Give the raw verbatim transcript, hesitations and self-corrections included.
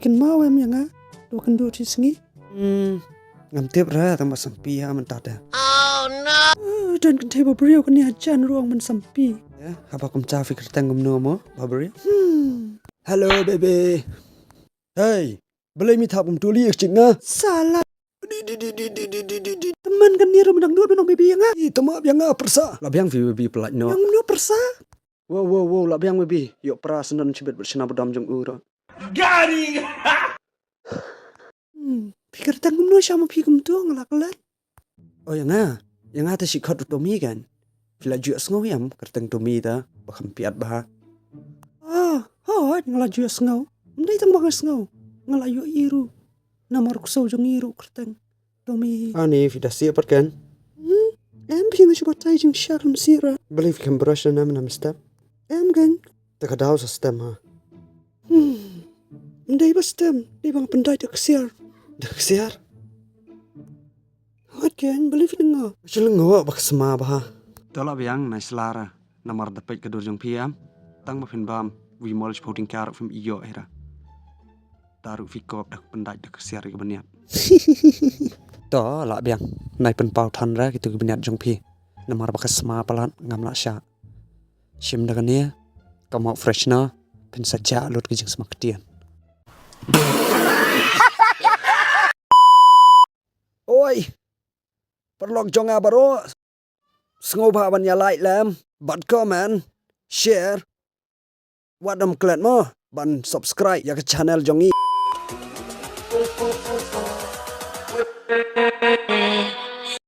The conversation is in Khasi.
Maw em ïa nga, to kynduh shi sngi. Hmm, ngam tip re, tang ba sampi ha mynta te. Oh no! Don kynthei ba briew kane hajan ruh ong ban sampi. Ïa, haba kumta phi kyrteng kumno mo, ba briew? Hmm. Hello, baby. Hey, balei mi thap kumto ïa ka jingïaseng nga? Sala. Te man kane ruh me dang nud ban ong baby ïa nga. Ih, te map ïa nga pyrsa. La biang phi baby, pyllait noh. Ïa nga pyrsa. Wow, wow, wow, la biang baby. Ïoh pra syndon shibit bad shynna ba dom jong u ruh. Hmm, phi kyrteng kumno sha ma phi kumto, nga la klet. Oh, ïa nga. Ïa nga te shi khot u Tommy kan. Phi la ju ïohsngew em kyrteng Tommy te, ba kham piat bha. Ah, hooid, nga la ju ïohsngew. Ym dei tang ba nga sngew, nga la ïohi ruh. Namar u ksew jong ngi ruh kyrteng Tommy. Ani, phi da sih pat kan? Hmm, em, phi nga shu batai jingshah kum sih ra. Balei phi khlem brush na nam nam step? Em kan. Te ka daw sa stem ha. Hmm. Ym dei ba stem, dei ba nga pyndait da ksiar. Da ksiar? Hooid kan, balei phi lyngngoh? Shu lyngngoh ba ka sma bha. To la biang, nai sla ra. Namar da peit ka dur jong phi em. Tang ba phin bam, wi mol shiphew tyngka ruh phim ïoh hi ra. Da ruh phi kop da ka pyndait da ka ksiar ïa ka bniat. To la biang, nai pynpaw than ra kito ki bniat jong phi. Namar ba ka sma palat ngam lah shah. Shim da kane ka mop freshener, phin sa jah lut ka jingsma ktien. Oi, paralok jong nga baroh, sngewbha ban ïa like lem bad comment, share. Wat ym klet mo ban subscribe ïa ka channel jong ngi.